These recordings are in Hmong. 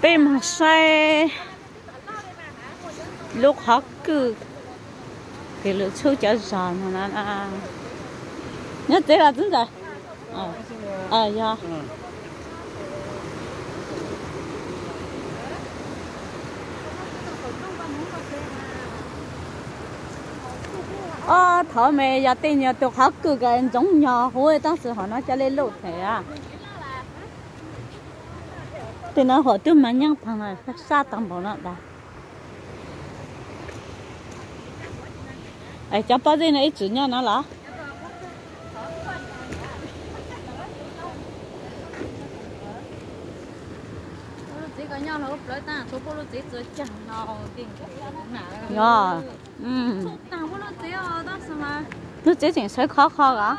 Peb mus saib lub qhov kwj, kev lwm txhub cov zos no na. Nyob tsev los txwv ntawd. Yog. Ob, thaum me yog tej nyuag tus qhov kwj ka ntsoov nyog huv tab sis hom no cov lej luj them. Tej no hom twb mas nyob tag no, sab tag npaum no tas. Cov pob zeb no ib txwm nyob no los? Yog. Lub tsev tseem sawv khov kho os.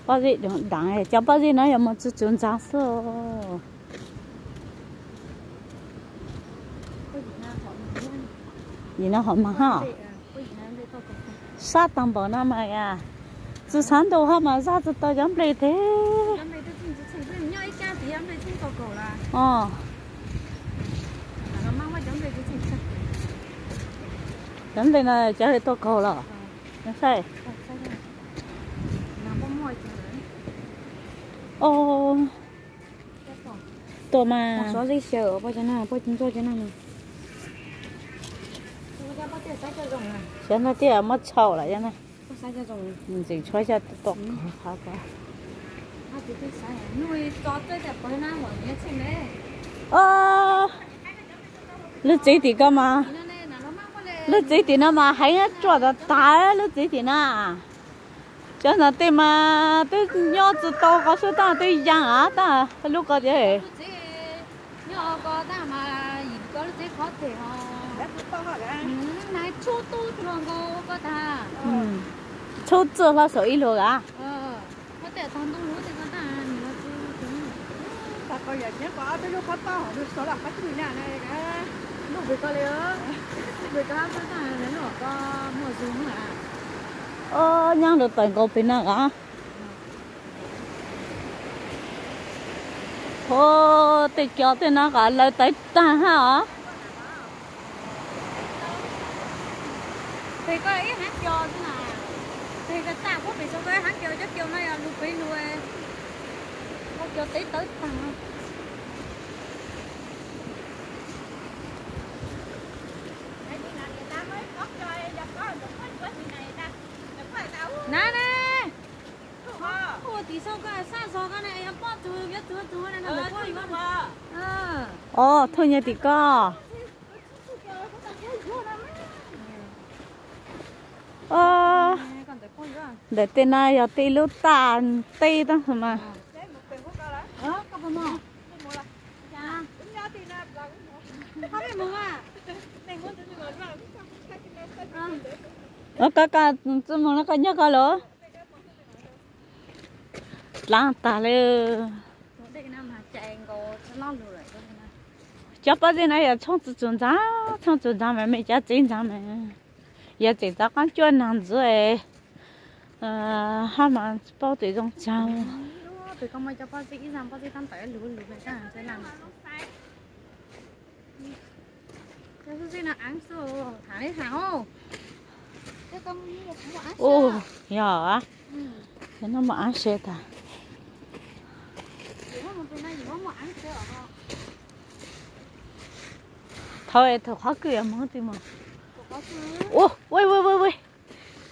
Pob zeb deev, cov pob zeb no yog mus txug txug ntxav xwb. Yim no hom mag hab. Sab tag npaum no mas, tsis xav ntuj hab mas zaj tsis tau cov nplej teg. Cov nplej no cov tuaj kaug los? Saib. Tuaj mas. Xyov no tias muab txhaum lawm na. Ntxeev tshuab xyov tuaj kaug qhov ko. Lub tsev tim ko mas, lub tsev tim no mas heev tsuaj tas tas lub tsev tim na. Cov no tej mas twb nyob tsis tau qhov xwb tab twb yaa av tab lub ko tiag. Tshub txwj hlo saum ib lug a. Nyob rau tawm nkaus pem no a. Hu, tej cov tej no qas lawv tawv tag hab os. Pem ko ib hab cos xwb na. Pem ko tag puag pem saum ko hab cos, cov cos no yog lug pem lug, cov tev tawv tag. Na ne, ua tim saum ko sab zog ko ne, yog poj tug yuav tug tug ne, ntawm ko yuav. Os, Thuj nyob tim ko. Ntawm tej no yog tej lub tag teb tab sis mas. Ua koj ka txwj moog no koj nyob ko lawm. Dlaab tag le. Cov pob zeb no yog tshoob txug ntxaag, tshoob txug ntxaag mas mej cov tsev ntxaag mas yog tseem rov qaab cuab naag ntxiv hab mas paub tes zoo tsaag. Ua, yog, no muaj aav se tag. Thaum, thaum qhov kwj moog tsi moog. Ua, ua, ua, ua,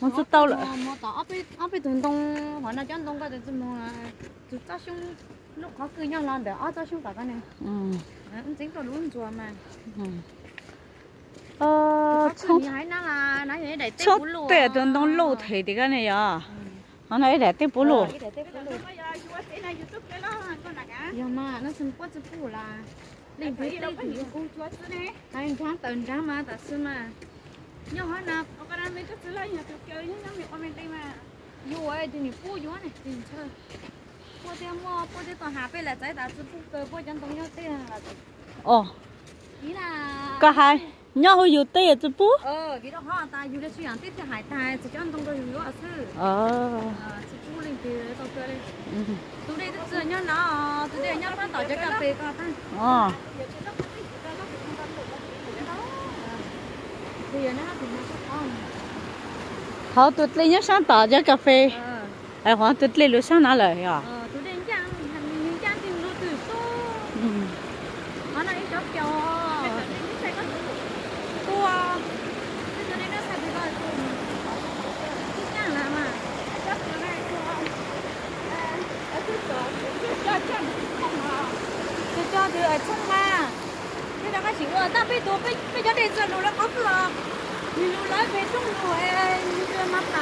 moog tsi tau lawm. Ob peb tug ntoo, qhov no cov ntoo ko tsi moog, tug tsob xyoob, lub qhov kwj nyob hlo ntawm ob tsob xyoob tom ko ne. Ntxeev rau lub ntsuag mas. Tshoob tej tug ntoo luj them tim ko ne yog. Qhov no ib daim teb puv luj. Yog mas, no tsis puab tsi puj las. Leej twg tej tim, hais nrhav tawm nrhav mas tam sim mas nyob hov na. Yus tus niam pub yuav ne, tus ntshaw. Puab thiaj muaj, puab thiaj tau has peb lam txais tas tsi pub kaw puab cov ntoo nyob tej. Os, koj hais nyob hauv yus tej tsi pub. Vim rau qhov tas yus li tsi yaam tej thiaj hais tas txais cov ntoo rau yus yuav xwb. Tsi pub leej twg tau kaw li. Tus dej twb tsi nyob no, tus dej nyob sab tom cov kas fes ko tag. Qhov tus dej nyob sab tom cov kas fes, qhov tus dej lug sab no lawm os. Cov cov twg txhooj mas, tej rov qab tsis ua tag peb tus, peb cov dej txawm lug lawv qhov twg os, nws lug lawv pem rooj lug, nws mas plam.